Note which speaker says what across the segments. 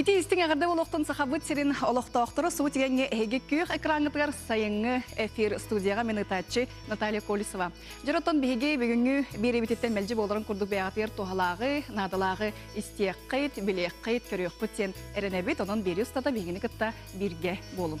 Speaker 1: Ити истиҥ эҕэрдэ олохтон Сахабыт сирин олохтоохторо суу тигэҥҥэ эһиги күөх экраҥҥытыгар сайыҥҥы эфир студияҕа мин ыытааччы Наталья Колесова. Дьон биһиги бүгүҥҥү биэриибититтэн мэлдьи буоларын курдук бэйэҕитигэр туһалааҕы, наадалааҕы истиэххит, билиэххит, көрүөххүт диэн эрэнэбит. Онон биэрии устата биһигини кытта бииргэ буолуҥ.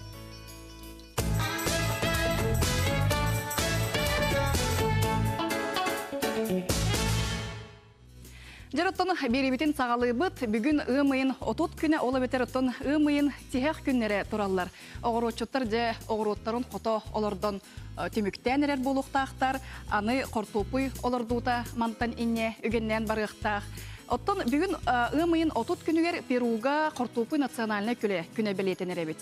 Speaker 1: Дьэр оттон биэриибитин саҕалыыбыт. Бүгүн ыам ыйын 30 күнэ, ол эбэтэр оттон ыам ыйын тиһэх күннэрэ тураллар. Оҕуруотчуттар дьэ оҕуруоттарын хото олордон түмүктээн эрэр буолуохтаахтар. Аны хортуоппуй олордуута мантан инньэ үгэннээн барыахтаах. Оттон бүгүн ыам ыйын 30 күнүгэр Перуга хортуоппуй национальнай күлэ күнэ бэлиэтэнэр эбит.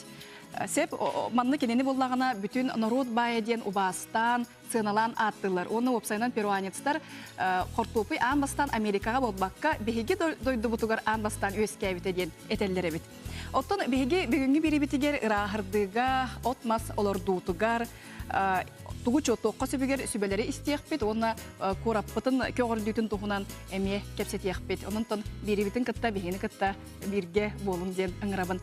Speaker 1: Сеп манна кинини буллаҕына бүтүн норуот баайа диэн убаастаан, сыаналаан ааттыыллар. Уонна уопсайынан перуанецтар хортуопуй аан бастаан Америкаҕа буолбакка, биһиги дойдубутугар аан бастаан үөскээбитэ диэн этэллэр эбит. Оттон биһиги бүгүҥҥү биэрибитигэр ырааһырдыыга, от-мас олордуутугар, тугу чуоттуохха сөбүгэр сүбэлэри истиэхпит уонна куораппытын көҕөрдүүтүн туһунан эмиэ кэпсэтиэхпит. Онон биэрибитин кытта биһигини кытта бииргэ буолуҥ диэн ыҥырабын.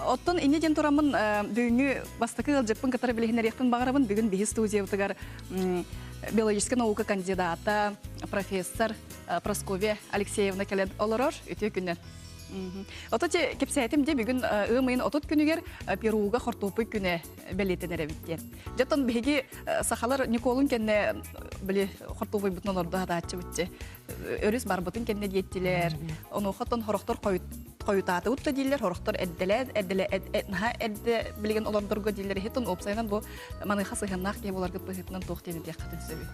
Speaker 1: Оттон инньэ диэн тураммын бүгүҥҥү бастакы ыалдьыппын кытары билиһиннэриэхпин баҕарабын. Бүгүн биһи студиябытыгар биологическай наука кандидата, профессор Прасковья Алексеевна кэлэн олорор. Үтүө күнүнэн. Ото кэпсээтим де бүгүн ыам ыйын 30 күнүгэр Перуга хортуоппуй күнэ бэлиэтэнэр эбит диэн. Дьэ биһиги сахалар Николун кэннэ били хортуоппуйбутун олордо хатааччыбытчы. Өрүс барбытын кэннэ диэттилэр. Онуохаттан хорохтор хойутаатыбыт да дииллэр, хорохтор эрдэлээ эрдэлэ наһаа эрдэ билигин олордорго дииллэр. Иһитин уопсайынан бу маныаха сыһыаннаах киһи буоларгыт быһыытынан туох диэн этиэххитин сөбүй?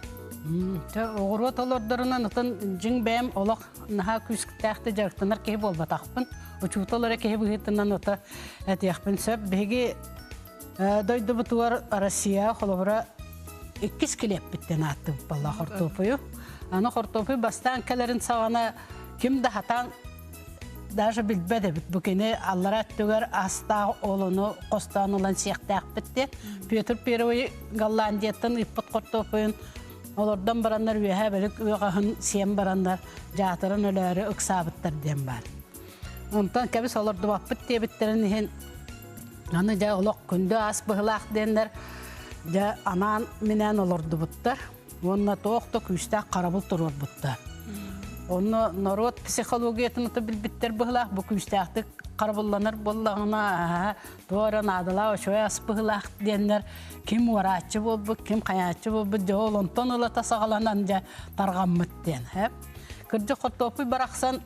Speaker 2: Оҕуруот олордорунан атын дьиҥ бэйэм олох наһаа күүстээхтик дьарыктанар киһи буолбатахпын. Учуутал эрэ киһи быһыытынан ото этиэхпин сөп. Биһиги дойдубутугар Россия холобура иккис килиэппиттэн ааттыбыт буолла хортуопуйу. Аны хортуопуй бастаан кэлэрин саҕана ким да хатаан даже билбэт эбит. Бу кини аллара өттүгэр астаах олону хостоон ылан сиэхтээхпит диэн. Петр Первый Голландияттан ыыппыт хортуопуйун олордон бараннар үөһэ бөлүк үөҕэһин сиэн бараннар дьаатыран өлөөрү ыксаабыттар диэн баар. Онтон кэбис олордубаппыт диэбиттэрин иһин Аны дьэ олох күндү ас быһылаах диэннэр дьэ анаан минээн олордубуттар уонна туох да күүстээх харабыл туруорбуттар. Онно норуот психологиятын билбиттэр быһылаах бу күүстээхтик харабылланар буоллаҕына туох эрэ наадалаах үчүгэй ас быһылаах диэннэр ким уорааччы буолбут, ким хайааччы буолбут дьэ ол онтон ылата саҕаланан дьэ тарҕаммыт диэн. Кырдьык хортуоппуй барахсан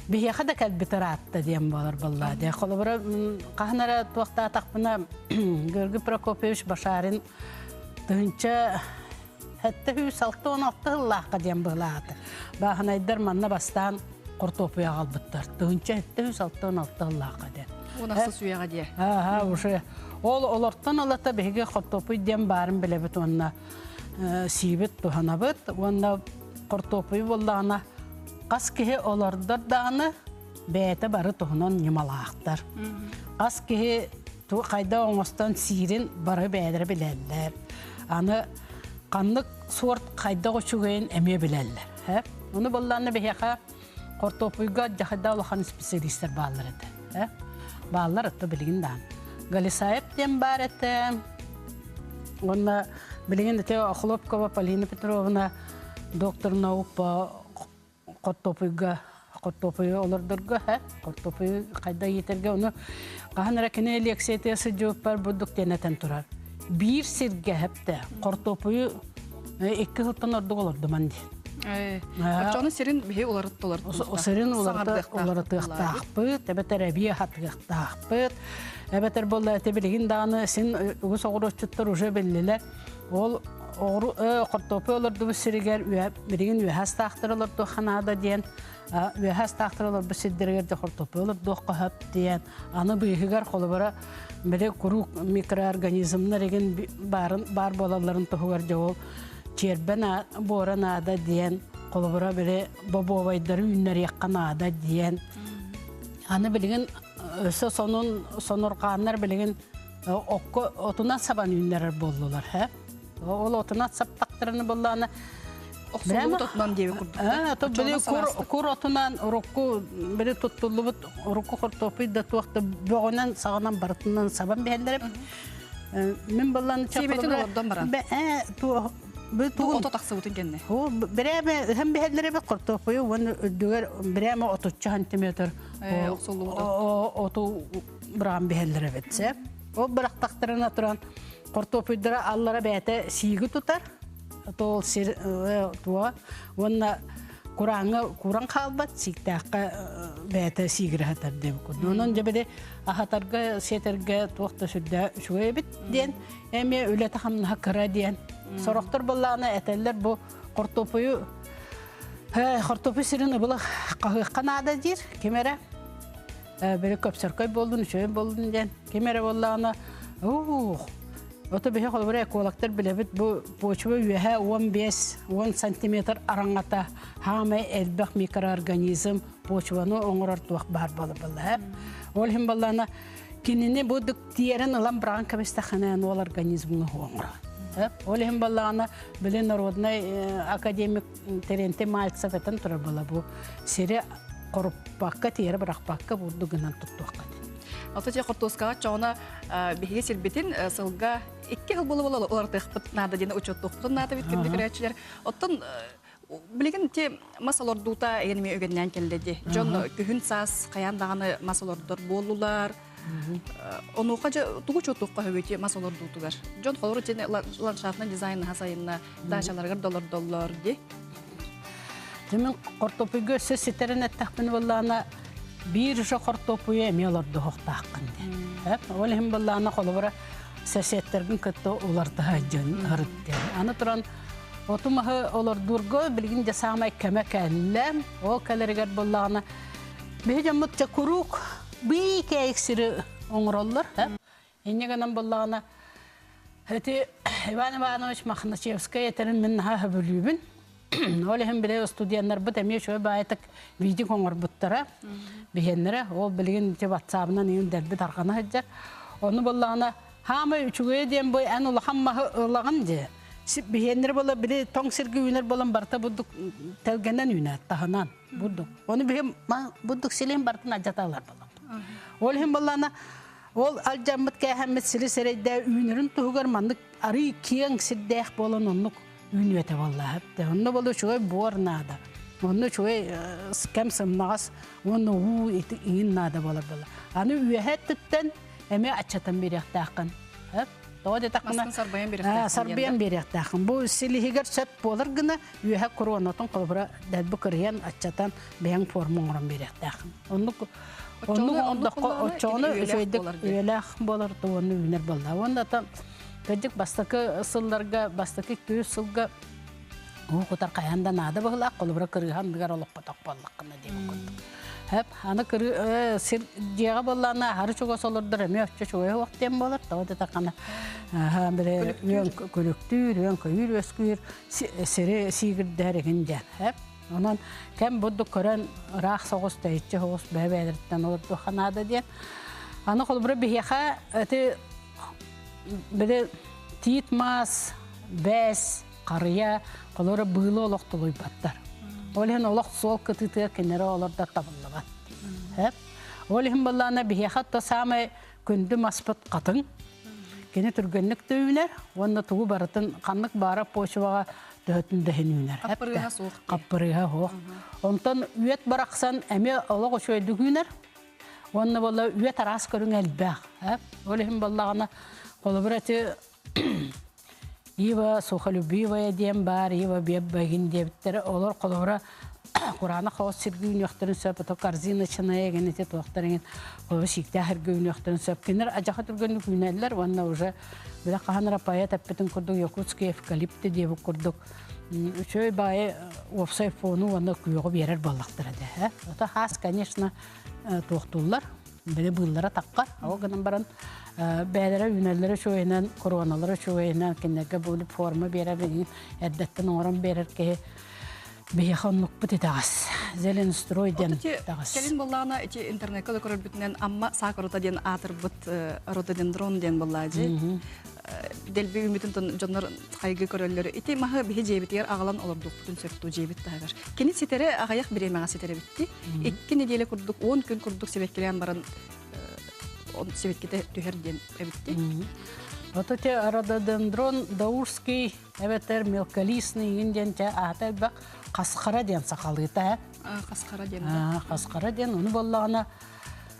Speaker 2: Биһиэхэ да кэлбит ыраатта диэн буолар буоллаа дии. Холобура, хаһан эрэ туохтаатахпына Георгий Прокопьевич Башарин 1776 сыллаахха диэн быһылаата. Бааһынайдар манна бастаан хортуоппуй аҕалбыттар. 1766 сыллаахха диэн.
Speaker 1: Уонахсыс үйэҕэ диэ.
Speaker 2: Ааха, уже. Ол олортон ылата биһиги хортуоппуй диэн баарын билэбит уонна сиибит, туһанабыт уонна хортуоппуй буоллаҕына Хас киһи олордор даҕаны бэйэтэ бары туһунан ньымалаахтар. Хас киһи хайда оҥостон сиирин бары бэйэлэрэ билэллэр. Аны ханнык суорт хайдах үчүгэйин эмиэ билэллэр. Ону буоллаҕына биһиэхэ хортуоппуйга дьахайда улахан специалистар бааллар этэ. Бааллар ытта билигин даҕаны. Галисаев диэн баар этэ. Уонна билигин ити Охлопкова Полина Петровна доктор наук по хортуопуйга хортуопуйу олордорго хортуопуйу хайда иитэргэ ону хаһан эрэ кини лекциятыгар сылдьыбыппар бурдук диэн этэн турар биир сиргэ хэптэ хортуопуйу икки сылтан ордук олордуман диэн
Speaker 1: Оччону сирин биһи уларыттылар.
Speaker 2: Сирин уларытыахтаахпыт, эбэтэр эбии аһатыахтаахпыт. Эбэтэр буолла эти билигин даҕаны син үгүс оҕуруотчуттар уже биллилэр. Ол хортуоппуй олордубут сиригэр билигин үөһэ астаахтар олордуохха наада диэн үөһэ астаахтар олорбут сирдэригэр да хортуоппуй олордуохха сөп диэн аны быыһыгар холобура били куруук микроорганизмнар игин баарын баар буолалларын туһугар дьэ ол чиэрбэ буора наада диэн холобура били бобуобайдары үүннэриэххэ наада диэн аны билигин өссө сонун сонурҕааннар билигин окко отунан сабан үүннэрэр буоллулар һэ ол отунан саптахтарына буоллаҕына.
Speaker 1: Охсуллубут отунан диэби курдук.
Speaker 2: Аа, то били кур кур отунан урукку били туттуллубут урукку хортуоппуй да туох да бөҕүнэн саҕанан барытынан сабан биһэллэр. Мин баллан
Speaker 1: Сиэбэтин олордон баран.
Speaker 2: Э ту бу
Speaker 1: тугун ото тахсыбытын кэннэ.
Speaker 2: О бирэме ыһан биһэллэр эбит хортуоппуйу уонна үрдүгэр бирэме отучча сантиметр
Speaker 1: охсуллубут
Speaker 2: оту быраан биһэллэр эбит. Ол бырахтахтарына туран хортуоппуйдара аллара бэйэтэ сииги тутар Тоол сир туо уонна курааҥҥа куран хаалбат сииктээххэ бэйэтэ сиигирэ сытар диэбит курдук. Онон дьэ били аһатарга сиэтэргэ туох да сүрдээх үчүгэй эбит диэн эмиэ үлэтэ-хамнаһа кыра диэн. Сорохтор буоллаҕына этэллэр бу хортуоппуйу хортуоппуй сирин ыбыла хаһыахха наада диир ким эрэ били көпсөркөй буоллун үчүгэй буоллун диэн ким эрэ буоллаҕына уух Ото биһи холобура экологтар билэбит бу почва үөһэ 15-10 сантиметр араҥата хаамай элбэх микроорганизм почваны оҥорор туох баар буолар Ол иһин баллана кинини бу тиэрэн ылан быраҕан кэбистэххинэ ол организмҥа оҥорор. Ол иһин баллаана били народнай академик Терентий Мальцев этэн турар була бу сири хоруппакка тиэрэ бырахпакка бурдук гынан туттуохха.
Speaker 1: Ото же хортуоскаҕа чоҕуна биһиги сирбитин сылга икки сыл буола-буола уларытыахпыт наада диэн учуоттуохпутун наада бит күндү көрөөччүлэр. Оттон билигин ти мас олордуута эгин эмиэ үгэннээн кэллэ ди. Дьон күһүн саас хайаан даҕаны мас олордор буоллулар. Онуоха же тугу учуоттуохха хөбүти мас олордуутугар. Дьон холору тини ландшафтный дизайн наха сайынна дачаларыгар долордоллор ди.
Speaker 2: Тимин хортопуйга өссө ситэрин эттэхпин буоллаана биир уже хортуоппуйу эмиэ олордуһуохтааххын диэн. Ол иһин буоллаана холобура соседтаргын кытта улартаһа дьон ырыт диэн. Аны туран оту маһы олордуурга билигин дьэ саамай кэмэ кэллэ. Ол кэлэригэр буоллаҕына биһи дьоммут дьэ куруук быыкээйик сири оҥороллор. Инньэ гынан буоллаҕына ити Иван Иванович Мохначевскай этэрин мин наһаа сөбүлүүбүн. Ол иһин били студеннарбыт эмиэ үчүгэй баайытык видео оҥорбуттара. Биһиэннэрэ ол билигин ити ватсабынан иһин дэлби тарҕана сылдьар. Ону буоллаҕына хаамай үчүгэйэ диэн бу эн улахан маһы ылаҕын дии. Биһиэннэрэ буола били тоҥ сиргэ үүнэр буолан барыта бурдук тэлгэнэн үүнэр таһынан бурдук. Ону биһи бурдук силин барытын алдьаталар буолан. Ол иһин буоллаҕына Ол алдьаммыт кээһэммит сири сэрэйдээ үүнэрин туһугар маннык арый киэҥ сирдээх буолан оннук үүнүөтэ буоллаах. Онно болу үчүгэй буор наада. Онно үчүгэй кэм сымнаҕас уонна уу иҥин наада буолар буолла. Аны үөһэ өттүттэн эмиэ аччатан биэриэхтээххин. Тоҕо диэтэххинэ
Speaker 1: сарбайан биэриэхтээххин.
Speaker 2: Сарбайан биэриэхтээххин. Бу силиһигэр сөп буолар гына үөһэ куруонатын холобура дэлби кырыйан аччатан бэйэҥ форма оҥорон биэриэхтээххин. Оннук Оннук оҥордоххо оччоҕуна үчүгэйдик үйэлээх буолар уонна үүнэр буолла. Уонна та кырдьык бастакы сылларга, бастакы 200 сылга уу кутар хайаан да наада быһылаах, холобура кырыыһа анныгар олохпотох буоллаххына диэн курдук. Хэп, аны кыры сир дьиэҕэ буоллаҕына аһары чугас олордор эмиэ оччо чугай уох диэн буолар. Тоҕо диэтэххинэ били үөн күлүктүүр, үөн көйүүр үөскүүр, сири сиигирдэр игин диэн. Хэп. Онон кэм бурдук көрөн ыраах соҕус, тэйиччи соҕус бэйэ-бэйэлэриттэн олордуохха наада диэн. Аны холобура биһиэхэ ити били тиит маас, бэс, харыйа холобура быылы олох тулуйбаттар. Ол иһин олох суол кытыытыгар кинилэри олордор табыллыбат. Ол иһин буоллаҕына биһиэхэ то саамай күндү маспыт хатыҥ. Кини түргэнник да үүнэр уонна тугу барытын ханнык баара почваҕа төһөтүн да иһин үүнэр.
Speaker 1: Хаппырыыһа суох.
Speaker 2: Хаппырыыһа суох. Онтон үөт барахсан эмиэ олох үчүгэйдик үүнэр. Уонна буолла үөт араас көрүҥ элбэх. Ол иһин буоллаҕына холобура ити Ива сухолюбивая диэн баар, Ива беббагин диэбиттэрэ. Олор холобура кураанах хаос сиргэ үүнүөхтэрин сөп, ото корзиночная гин ити туохтар иҥин холобура сииктээх сиргэ үүнүөхтэрин сөп. Кинилэр адьаха түргэнник үүнэллэр уонна уже билэ хаһан эрэ поэт эппитин курдук якутские эвкалипты диэбит курдук үчүгэй баайы уопсай фону уонна күөҕү биэрэр буоллахтара дэ. Ото хаас, конечно, туохтууллар. Били быыллара таххар, ол гынан баран бэйэлэрэ үүнэллэрэ үчүгэйинэн, короналара үчүгэйинэн кинилэргэ бу форма биэрэр эрдэттэн оҥорон биэрэр киһи биһиэхэ оннукпут итэҕэс. Зеленстрой диэн итэҕэс.
Speaker 1: Кэлин буоллаҕына ити интернекка да көрөрбүтүнэн Амма саакарута диэн аатырбыт рододендрон диэн буоллаа дии. Дэлби үүммүтүн дьоннор хайгыы көрөллөр. Ити маһы биһи дьиэбитигэр аҕалан олордуохпутун сөп дуу дьиэбит таһыгар. Кини ситэрэ аҕыйах бириэмэҕэ ситэрэ битти. Икки нэдиэлэ курдук, 10 күн курдук сибэккилээн баран сибэккитэ түһэр диэн эбитти.
Speaker 2: Вот эти рододендрон даурский эбэтэр мелколистный иҥин диэн чэ аата элбэх хасхара диэн сахалыыта.
Speaker 1: Хасхара диэн.
Speaker 2: Хасхара диэн ону буоллаҕына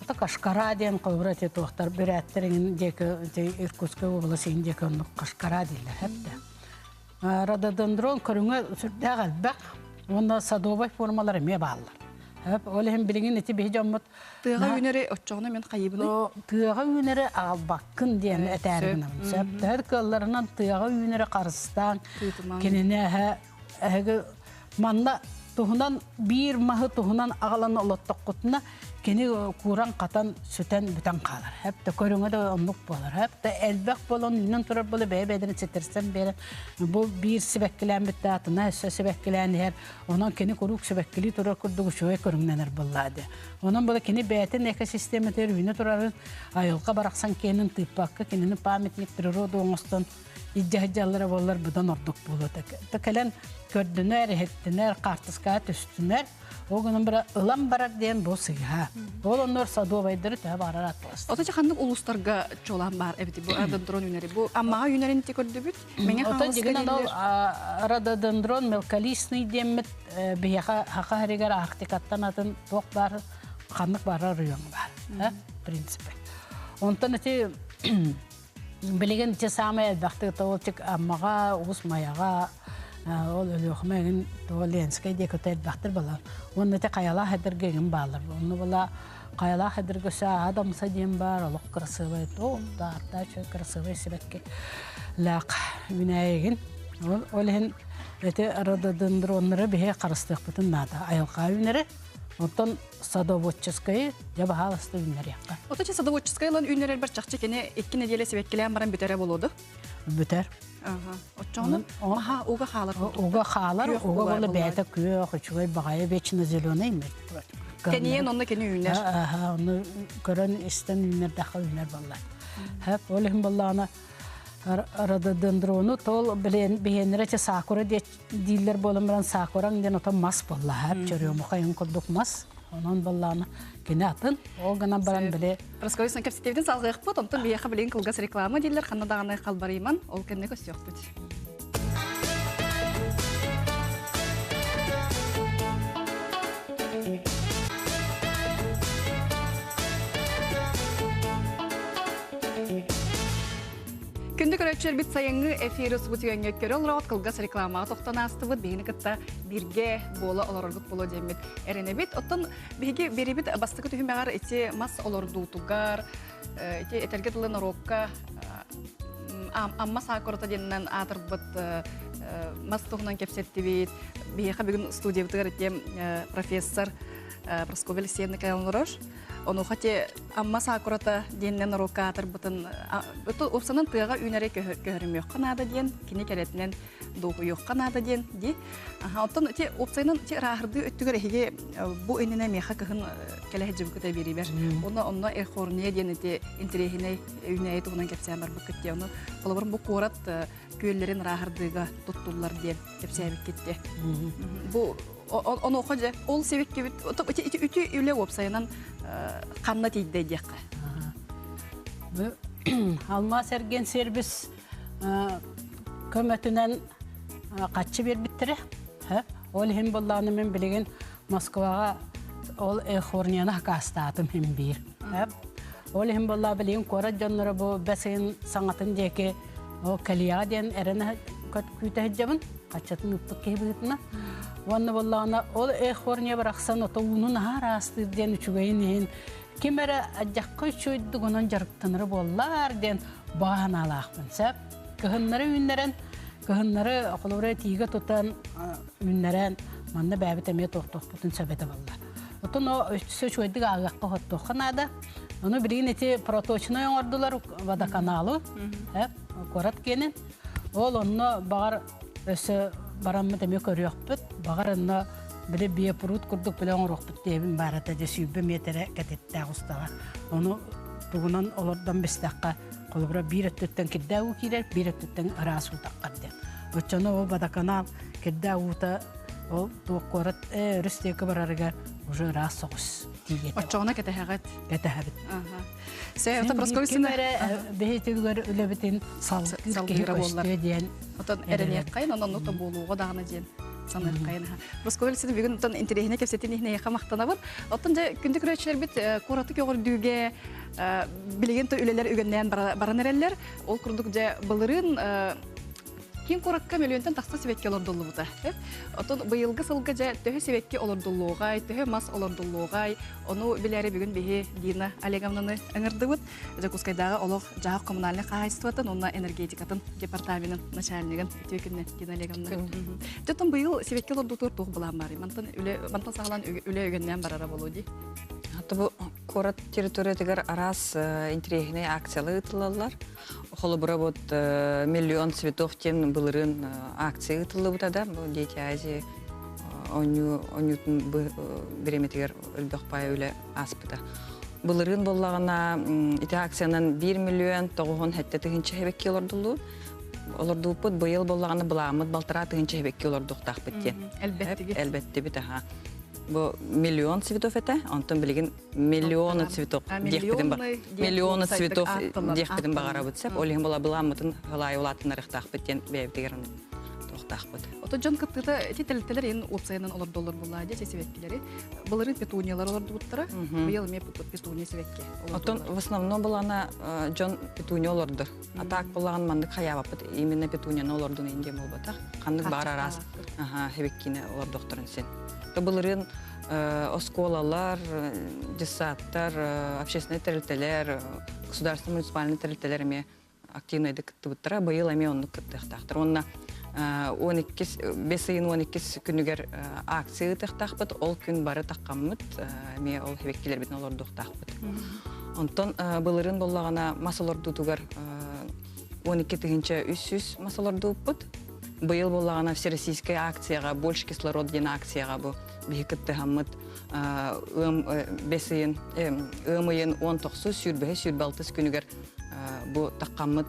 Speaker 2: Это Кашкара диэн холобура эти туохтар бүрээттэр иҥин диэки Иркутскай уобалас иҥин диэки оннук Кашкара дииллэр хэптэ. Рододендрон көрүҥэ сүрдээх элбэх уонна садовай формалар эмиэ бааллар. Ол иһин билигин ити биһи дьоммут
Speaker 1: Тыаҕа үүнэри оччоҕуна мен хайыбыный?
Speaker 2: Тыаҕа үүнэри аҕалбаккын диэн этээри гынабын. Сөп. Төһө кыалларынан тыаҕа үүнэри харыстаан кинини эһиги манна туһунан биир маһы туһунан аҕалан олоттоххутуна кини кууран-хатан сүтэн бүтэн хаалар. Хэп да көрүҥэ да оннук буолар. Хэп да элбэх буолан үүнэн турар буола бэйэ-бэйэлэрин ситэрсэн биэрэн бу биир сибэккилээн бүтэ атына өссө сибэккилээн иһэр. Онон кини куруук сибэккилии турар курдук үчүгэй көрүҥнэнэр буоллаа дии. Онон була кини бэйэтин экосистематыгар үүнэ турарын айылҕа барахсан киэнин тыыппакка кинини памятник природы оҥостон илдьэ сылдьаллара буоллар быдан ордук буолуо этэ. Кэлэн көрдүнэр, иһиттинэр, хаартыскаҕа түстүнэр. Ол гынан баран ылан барар диэн бу сыыһа. Ол оннугар садовайдары төһө баҕарар атластар.
Speaker 1: Ото ханнык улуустарга чуолаан баар эбити бу рододендрон үүнэри? Бу Аммаҕа үүнэрин ти көрдүбүт. Мэҥэ
Speaker 2: Ото дьигин ол рододендрон мелколистный диэммит биһиэхэ Хаха сиригэр Арктикаттан атын туох баар ханнык барар райоҥа баар. В принципе. Онтон ити Билигин ити саамай элбэхтик тоҕо Аммаҕа, Уус Майаҕа, ол Өлүөхүмэ эҥин тоҕо Ленскэй диэки элбэхтэр балар. Уонна ити Хайалаах Эдэргэ эҥин бааллар. Онно була Хайалаах Эдэргэ өссө Аадамса диэн баар, олох кырасыабай то даартаа үчүгэй кырасыабай сибэкки лаах үүнээйигин. Ол, ол иһин ити рододендроннары биһи харыстыахпытын наада. Айылҕа үүнэрэ. Оттон садоводческайы дьэ баһаалыста үүннэриэххэ.
Speaker 1: Отуча садоводческай ылан үүннэрэрбэр чахчы кини икки нэдиэлэ сибэккилээн баран бүтэрэ буолуоду.
Speaker 2: Бүтэр.
Speaker 1: Оччоҕунан маһа уга хаалар.
Speaker 2: Уга хаалар, уга буола бэйэтэ күөх, үчүгэй баҕайы вечно зеленый
Speaker 1: Кэнийэн онно кини үүнэр.
Speaker 2: Аха, ону көрөн истэн үүнэрдэххэ үүнэр буолла. Хэп, ол иһин буоллаҕына рододендрону тол биһиэннэрэ че сакура дииллэр буолан баран сакураҥ диэн отон мас буолла чөрүөмухайын курдук мас онон буоллаҕына кини атын ол гынан баран били
Speaker 1: Прасковья кэпсэтиибитин салҕыахпыт онтон биһиэхэ билигин кылгас реклама дииллэр ханна даҕаны халбарыйман ол кэннэ көстүөхпүт. Күндү көрөөччүлэрбит сайыҥҥы эфири субутуйаҥҥа көрө олороҕут кылгас рекламаҕа тохтон аастыбыт. Биһигини кытта бииргэ буола олороргут буолуо диэммит эрэнэбит. Оттон биһиги биэрибит бастакы түһүмэҕэр ити мас олордуутугар, ити этэргэ дылы норуокка Амма саакурата диэнинэн аатырбыт мас туһунан кэпсэттибит. Биһиэхэ бүгүн студиябытыгар ити профессор Прасковья Алексеевна кэлэн олорор. Онуоха те Амма саакурата диэнинэн норуокка аатырбытын уопсанан тыаҕа үүнэри көһөрүмүөххэ наада диэн, кини кэрэтинэн дуоһуйуохха наада диэн дии. Оттон ити уопсайынан ити ырааһырдыы өттүгэр эһиги бу иннинэ миэхэ кыһын кэлэ сылдьыбыккыта биэриибэр. Онно онно Эрхорния диэн ити интэриэһинэй үүнээйи туһунан кэпсээн барбыккыт дии. Ону холобур бу куорат күөллэрин ырааһырдыыга туттуллар диэн кэпсээбиккит дии. Бу онуоха дьэ ол сибиккибит ити үтү үлэ уопсайынан ханна тиийдэ диэххэ.
Speaker 2: Алмаас эргиэн сервис көмөтүнэн хаччы биэрбиттэрэ. Ол иһин буоллаҕына мин билигин Москваҕа ол эхорнияны хакаастаатым иһин биир. Ол иһин буоллаҕа билигин куорат дьонноро бу бэс ыйын саҥатын диэки ол кэлиэҕэ диэн эрэнэ күүтэ сылдьабын. Хаччатын ыыппыт киһи быһыытынан. Уонна буоллаҕына ол эхорния барахсан ото ууну наһаа ыраастыыр диэн үчүгэйин иһин ким эрэ адьахха үчүгэйдик онон дьарыктанара буоллар диэн баҕа санаалаахпын сөп. Кыһыннары үүннэрэн, кыһыннары холобура тиигэ тутан үүннэрэн манна бэйэбит эмиэ туохтуохпутун сөп этэ буолла. Оттон о өссө үчүгэйдик ааҕыахха хоттуохха наада. Ону билигин ити проточнай оҥордулар водоканалу, куорат киэнин. Ол онно баҕар өссө бараммыт эмиэ көрүөхпүт. Баҕар онно били биопрут курдук билэ оҥоруохпут диэбин баар этэ дьэ 20 миэтэрэ кэтиттээх устаҕа. Ону Тугунан олордон бистэххэ, холобура биир өттүттэн кирдээх уу киирэр, биир өттүттэн ыраас уу таххар диэн. Оччону ол водоканал кирдээх уута ол туох куорат өрүс диэки барарыгар уже ыраас соҕус тиийиэтэ.
Speaker 1: Оччоҕуна кэтэһэҕит.
Speaker 2: Кэтэһэбит.
Speaker 1: Сэ, ото Прасковья
Speaker 2: эрэ бэһитигэр үлэбитин салгыыр киһи көстүө диэн.
Speaker 1: Отон эрэниэххайын, онон онно буолуоҕа даҕаны диэн саныаххайын. Прасковья бүгүн оттон интэриэһинэй кэпсэтин иһин эйиэхэ махтанабын. Оттон дьэ күндү көрөөччүлэрбит куораты көҕөрдүүгэ билигин то үлэлэр үгэннээн баран эрэллэр. Ол курдук дьэ былырыын киин куоракка мөлүйүөнтэн тахса сибэкки олордуллубута. Оттон быйылгы сылга дьэ төһө сибэкки олордуллуоҕай, төһө мас олордуллуоҕай, ону билээри бүгүн биһи Дина Олеговнаны ыҥырдыбыт. Дьокуускайдааҕы олох-дьаһах коммунальнай хаһаайыстыбатын уонна энергетикатын департаменын начальнигын үтүө күннэ Дина Олеговна. Дьэ быйыл сибэкки олордуутугар туох былаан баарый? Мантан үлэ мантан саҕалаан үлэ үгэннээн барара буолуо дии.
Speaker 3: Бу куорат территориятыгар араас интэриэһинэй акциялар ыытыллаллар. Холобура вот «Миллион цветов» диэн былырыын акция ыытыллыбыта да, бу Дети Азии оонньуутун бириэмэтигэр өлбөх баай үлэ ааспыта. Былырыын буоллаҕына ити акциянан 1 миллион 907 тыһыынча хэбэкки олордуллубут. Олордубуппут быйыл буоллаҕына былааммыт 1,5 тыһыынча хэбэкки олордуохтаахпыт диэн.
Speaker 1: Элбэттигит.
Speaker 3: Элбэттибит, аха. Бу миллион цветов этэ, онтон билигин миллионы цветов диэхпитин миллионы цветов диэхпитин баҕарабыт сеп. Ол иһин була былааммытын хылаайы улаатыннарыахтаахпыт диэн бэйэбитигэр туохтаахпыт.
Speaker 1: Ото дьон кыттыыта ити тэрилтэлэр ин уопсайынан олордоллор буллаа дии сибэккилэри. Былырыын петуниялар олордубуттара. Быйыл эмиэ петуния сибэкки.
Speaker 3: Оттон в основном булана дьон петуния олордор. А так буллаган маннык хаябаппыт именно петунияны олордун индия болбатах. Ханнык бар арас хебеккине олордохторун сен. То былырыын оскуолалар, детсадтар, общественный тэрилтэлэр, государственный муниципальный тэрилтэлэр эмиэ активныйдык кыттыбыттара. Быйыл эмиэ оннук кыттыахтаахтар. Онна 12 бес ыйын 12 күнүгэр акция ыытыахтаахпыт. Ол күн бары таххаммыт, эмиэ ол хебеккилербитин олордуохтаахпыт. Онтон былырыын боллаҕына мас олордуутугар 12 тыһыынча 300 мас олордууппут. Быйыл боллаҕына всероссийскай акцияҕа «Больше кислород» диэн акцияҕа бу биһи кыттыһаммыт ыам бес ыйын ыам ыйын 19 сүүрбэһи 26 күнүгэр бу таххаммыт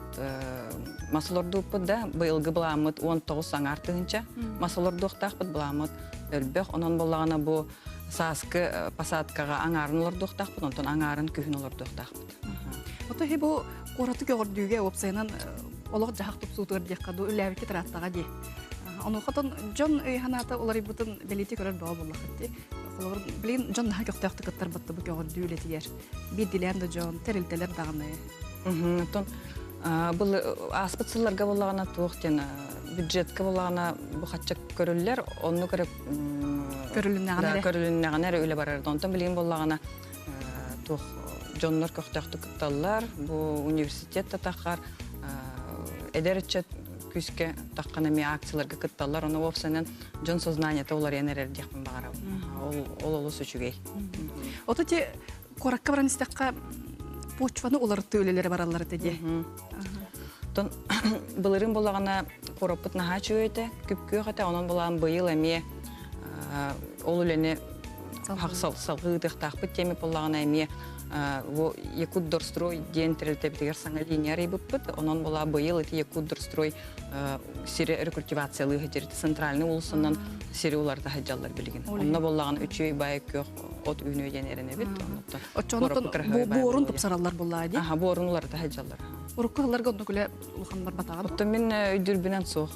Speaker 3: мас олордууппут да быйылгы былааммыт 19 саҥар тыһынча мас олордуохтаахпыт былааммыт өлбөх. Онон боллаҕына бу сааскы посадкаҕа аҥаарын олордуохтаахпыт, онтон аҥаарын күһүн олордуохтаахпыт.
Speaker 1: Ото хи бу куораты көҕөрдүүгэ уопсайынан олох дьаһах тупсуутугар диэххэ ду үлээбикки тырааттаҕа дии. Онуохатон дьон өйханаата уларыйбытын бэлиэти көрөр бөҕө буоллахыт. Холобур, билин дьон наһаа көхтөөхтүк кыттар бу көҕөрдүү үлэтигэр. Биирдилээн да дьон, тэрилтэлэр даҕаны.
Speaker 3: Оттон бұл ааспыт сылларга боллаҕына туох диэн бюджетка боллаҕына бу хачча көрүллэр, онну көрө
Speaker 1: көрүлүннэҕинэ
Speaker 3: көрүлүннэҕинэ эрэ үлэ барар. Онтон билигин боллаҕына туох дьоннор көхтөөхтүк кытталлар, бу университет татахар эдэр ыччат күүскэ таххана эми акцияларга кытталлар, ону уопсанан дьон сознаниета уларыйан эрэр диэхпин баҕарабын. Ол олус үчүгэй.
Speaker 1: Ото ти куоракка баран истэххэ почваны уларытыы үлэлэри бараллар этэ дии.
Speaker 3: Тон былырыын боллаҕына куораппыт наһаа үчүгэй этэ, күп-күөх этэ, онон булаан быйыл эмиэ ол үлэни салгыы ыытыахтаахпыт тиэми боллаҕына эмиэ бу Якутдорстрой диэн тэрилтэбитигэр саҥа линия арыйбыппыт. Онон була быйыл ити Якутдорстрой сири рекультивациялыы сылдьар центральный уулуссанан сири уларыта сылдьаллар билигин. Онно боллаҕын үчүгэй баай күөх от үүнүө диэн эрэнэбит.
Speaker 1: Оччоонотон буорун тупсараллар буллаа дии.
Speaker 3: Аха, буорун уларыта сылдьаллар.
Speaker 1: Урукку сылларга оннук үлэ улахан барбатаҕа.
Speaker 3: Оттон мин өйдүүрбүнэн суох.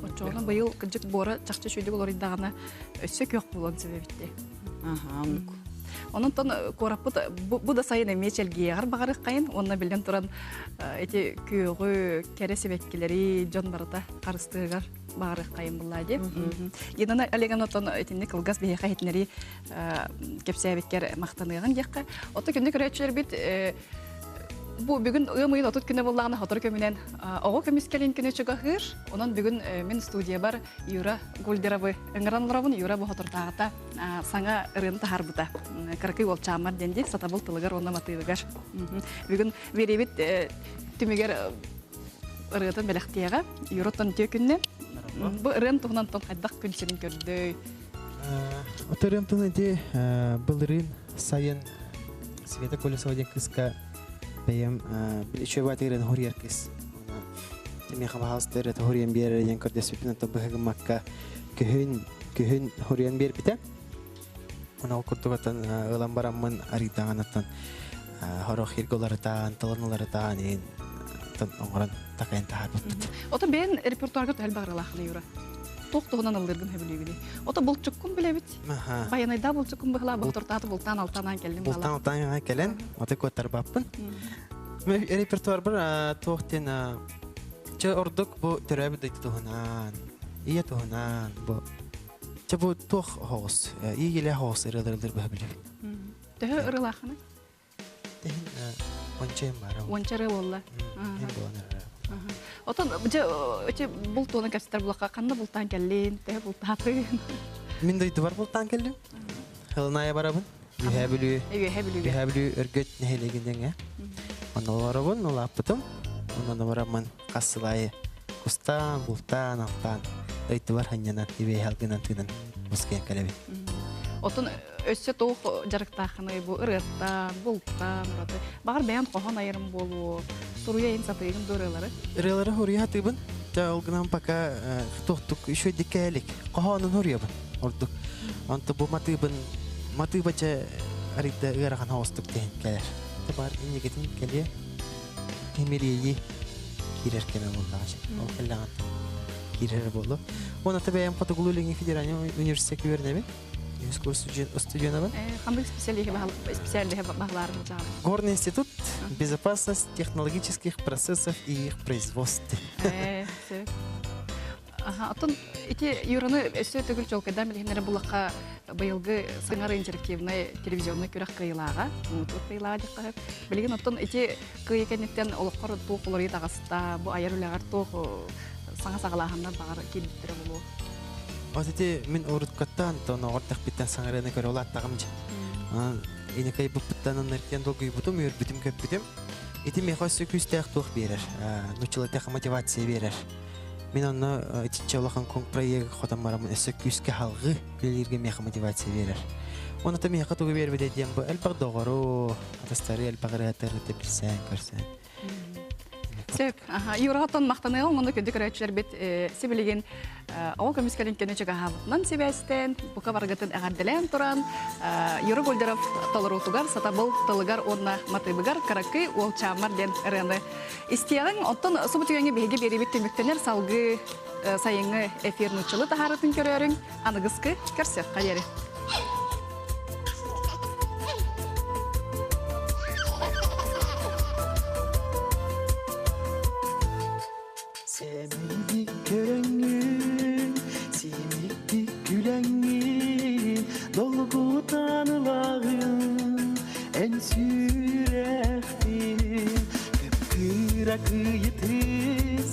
Speaker 1: Оччоҕуна быйыл кырдьык буора чахчы үчүгэй олоройдаҕына өссө күөх буолуон сөбүбүтте.
Speaker 3: Аха, оннук.
Speaker 1: Онон куораппыт бу да сайын эмиэ чэлгиэҕэр баҕарыаххайын, уонна биллэн туран эти күөҕү, кэрэ сибэккилэри дьон барыта харыстыгар баҕарыаххайын буллаа дии. Динана Олеговна тон итинник кылгас биһиэхэ иһитиннэри кэпсээбиккэр махтаныаҕын диэххэ. Ото күндү көрөөччүлэрбит бу бүгүн ыам ыйын 30 күнэ буоллаҕына хотору көмүнэн оҕо көмүскэлин күнэ чугаһыыр. Онон бүгүн мин студиябар Юра Гульдеровы ыҥыран олоробун. Юра бу хотордааҕыта саҥа ырыаны таһаарбыта. Кыракый уолчааммар диэн дии сатабыл тылыгар уонна матыыбыгар. Бүгүн биэриэбит түмүгэр ырыатын бэлэхтиэҕэ. Юраттан үтүө күннэ. Бу ырыан туһунан тон хайдах күн сирин көрдөй?
Speaker 4: Ырыам туһунан ити былырыын сайын Света Колесова диэн кыыска Бэйэм үчүгэй баатыгырын хоруйар кыыс. Тимиэхэ баһаалыста эрэ хоруйан биэрэр диэн көрдөспүппүн оттон быһыгыммакка күһүн күһүн хоруйан биэрбитэ. Оны ол курдук оттон ылан бараммын арыйдаҕын оттон хорох хиргэ уларытаан, тылын уларытаан иин оҥорон такайын таһаарбыппыт.
Speaker 1: Ото бэйэн репертуарга төһөл баҕаралаахын Юра? Туох туһунан ыллыыргын сөбүлүүгүнүй? Ото булчуккун билэбит. Байанайда булчуккун быһыла бохтортааты бултаан алтанаан кэллим.
Speaker 4: Бултаан алтаан кэлэн, ото куоттарбаппын. Репертуарбар туох диэн чэ ордук бу төрөөбүт дойду туһунан, ийэ туһунан бу чэ бу туох хоҕус, ийэ хоҕус ырыаларылар быһа билэбин.
Speaker 1: Төһө ырылаахыный?
Speaker 4: Тэһин онча баара.
Speaker 1: Онча ырыа буолла. Отон дьэ эти бултуона кэпсэтэр булакка ханна бултаан кэллин, төһө бултаатын?
Speaker 4: Мин дойдубар бултаан кэллим. Хылыная барабын. Үһэ Бүлүү.
Speaker 1: Үһэ Бүлүүгэ.
Speaker 4: Үһэ Бүлүү Өргөт нэһилиэгин дьэҥэ. Онно олоробун, улааппытым. Онно бараммын хас сыл аайы кустаан, бултаан, алтаан дойдубар ханньанан, ибиэһэ алгынан тыынан мускуйан кэлэбин.
Speaker 1: Отон өссө туох дьарыктааххыный бу ырыаттан, бултан ураты. Баҕар бэйэн хоһоон айарым буолуо, суруйа сатыыгын да ырыалары?
Speaker 4: Ырыалары хуруйа сатыыбын. Дьэ ол гынан пока туохтук еще дикээлик. Хоһоонун хуруйабын ордук. Онто бу матыыбын матыыба дьэ арыйда ыарахан оҕустук диэн кэлэр. Бар иннигитин кэлиэ кимириэйи киирэр кэмэ буоллаҕа. Ол кэллэҕин киирэр буолу. Уонна бэйэм Хотугулуу Илиҥҥи федеральнай университекка үөрэнэбин. Үһүс курс студенабын.
Speaker 1: Ханнык специалиһи баһылаарын жаҕын?
Speaker 4: Горный институт безопасность технологических процессов и их производстве.
Speaker 1: Оттон ити Юраны өссө төгүл чолкайдан билиһиннэрэ буллахха быйылгы саҥар интерактивнай телевизионный күрэх кыайыылааҕа, муҥутуур кыайыылааҕа диэххэ сөп. Билигин оттон ити кыайыы кэнниттэн олоххор туох уларыйыы таҕыста, бу айар үлэҕэр туох саҥа саҕалааһыннар баҕар киирбиттэрэ буолуо?
Speaker 4: Вот ити мин уруткаттан тоноҕор тэхпиттэн саҥарыаны көрө улааттаҕым дьэ. Инекай буппуттан оннартен долгуйбутум, үөрбүтүм, көппүтүм. Ити миэхэ өссө күүстээх туох биэрэр, нуччалатыха мотивация биэрэр. Мин онно итиччэ улахан проект хотон бараммын өссө күүскэ халгы үлэлииргэ миэхэ мотивация биэрэр. Онно миэхэ тугу биэрбитэ диэн бу элбэх доҕору, атастары элбэх ырыаттары билсэн көрсөн.
Speaker 1: Сөп. Юраттан мақтаныгын онно күндү көрөөччүлэрбит сибилигин оҕо көмүскэлин көнө чугаһаабытынан сибээстэн бука баргытын эҕэрдэлээн туран Юра Гольдеров толоруутугар сатабыл тылыгар уонна матыыбыгар Кыракый уолчааммар диэн ырыаны истиэҕиҥ. Оттон субу түгэҥҥэ биһиги биэрибит түмүктэнэр салгыы сайыҥҥы эфир нууччалыы таһаарытын көрөөрүҥ аныгыскы көрсүөххэ диэри.
Speaker 5: Сэмийдик көрөҥҥүн, симиктик күлэҥҥин, долгутан ылаҕын, эн сүрэхпин. Кыпкыра кыйытыс,